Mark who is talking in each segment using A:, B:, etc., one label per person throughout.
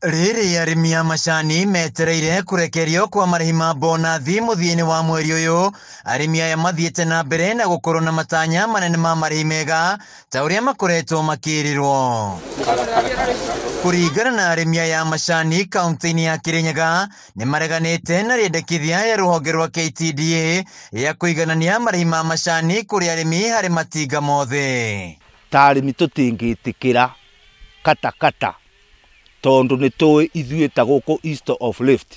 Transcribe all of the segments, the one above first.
A: Rĩrĩ arĩmi a macani metereire kũrekerio kwa marĩhi ma bonathi mũthia-inĩ wa mweri ũyũ, arĩmi aya mathiĩte na mbere na gũkorwo na matanya manene ma marĩhi mega ta ũrĩa makoretwo makĩrĩrwo. Kũringana na arĩmi aya a macani kaunti-inĩ ya Kirinyaga nĩ mareganĩte na rĩendekithia ya rũhonge rwa KTDA rĩa kũiganania marĩhi ma macani kũrĩ arĩmi harĩ matinga mothe.
B: Ta arĩmi tũtingĩtĩkĩra katakata tondu nĩ tũĩ ithuĩ ta gũkũ East of Rift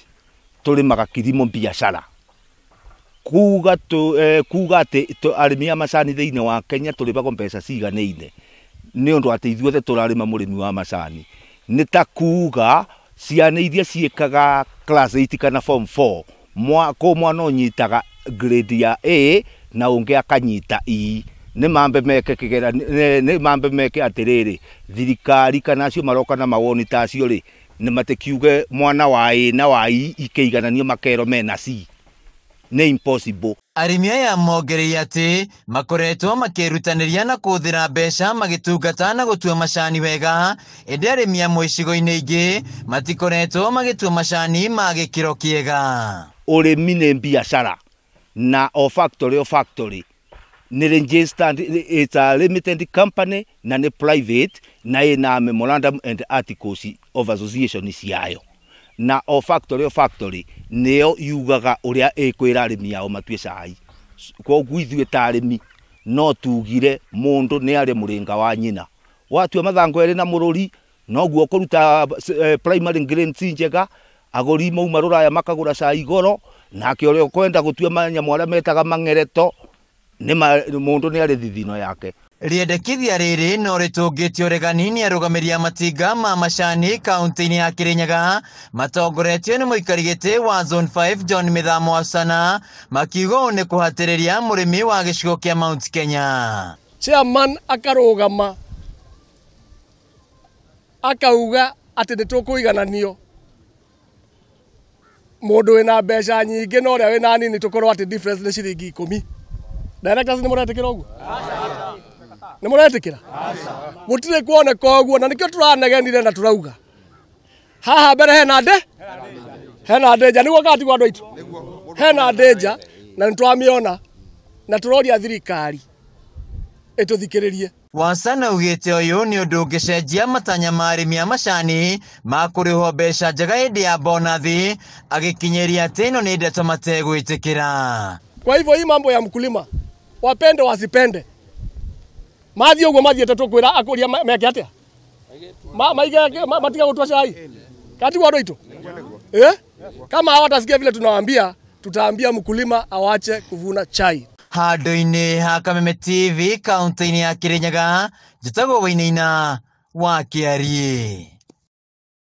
B: tũrĩmaga kilimo biashara kuga tu, kuga atĩ arĩmi a macani thĩinĩ wa Kenya tũrĩmagwo mbeca ciganĩine nĩ ũndũ atĩ ithuothe tũrarĩma mũrĩmi wa macani nĩ ta kuga ciana iria ciĩkaga class 8 kana form 4 kũ mwana ũnyitaga grade ya A na ũngĩ akanyita E nĩ mambe meke kĩgera nĩ mambe meke atĩrĩrĩ thirikari kana acio maroka na mawoni ta acio rĩ nĩ matikiuge mwana wa A na wa E ikĩigananio makerwo mena C nĩ impossible.
A: Arĩmi aya mongereire atĩ makoretwo makĩrutanĩria na kũhũthĩra mbeca magĩtungata na gũtua macani wega, ĩndĩ arĩmi amwe icigo-inĩ ingĩ matikoretwo magĩtua macani ma gĩkĩro kĩega.
B: Ũrĩmi nĩ biacara na o factory o factory nĩ registered, it's a limited company na nĩ private na ĩna memorandum and articles of association ciayo na o factory o factory nĩyo yugaga ũrĩa ĩkwĩra arĩmi ao matue cai. Koguo ithuĩ ta arĩmi no tugire mũndũ nĩ arĩ mũrĩnga wa nyina watua mathango erĩ na mũrũri noguo ũkũruta primary grains njega agũri mauma rũraya makagũra cai goro nake ũrĩa ũkwenda gũtua manyamũ arĩa metaga mang'ereto nĩ mũndũ nĩ arĩ thithino yake.
A: Rĩendekithia rĩrĩ no rĩtũngĩtio ũregani nĩ arũgamĩrĩri a matinga ma macani kaunti-inĩ ya Kirinyaga matongoretio nĩ mũikari gĩtĩ wa Zone 5 John Mĩthamo Wasana makiuga ũũ nĩ kũhatĩrĩria mũrĩmi wa gĩcigo kĩa Mount Kenya.
C: Chairman akarũgama akauga atĩ nĩ tũkũigananio mũndũ wĩna mbeca nyingĩ na ũrĩa wĩna nini tũkorwo atĩ difference nĩ ciringi 10. Directors nĩ mũretĩkĩra ũguo? Nĩ mũretĩkĩra? Gũtirĩ kuoneka ũguo na nĩkĩo tũranegenire na tũrauga haha mbere hena ndĩ hena ndĩnja nĩguo kana tiguo andũ aitũ hena ndĩnja na nĩ twamĩona na tũroria thirikari ĩtũthikĩrĩrie.
A: Wasana augĩte ũyũ nĩ ũndũ ũngĩcenjia matanya ma arĩmi a macani ma kũrĩhwo mbeca njega hĩndĩ ya bonathi agĩkinyĩria atĩ ĩno nĩ ndeto mategwĩtĩkĩra.
C: Kwa hivyo hii mambo ya mkulima wapende wasipende mathiĩ ũguo mathiĩte tũkwĩra akũria meke atĩa maige matiga gũtua cai kati andũ aitũ kama hawatasikia vile tunawaambia tutaambia mkulima awache kuvuna chai.
A: Handũ-inĩ ha Kameme TV kaunti-inĩ ya Kirinyaga njĩtagwo Wainaina wa Kĩariĩ.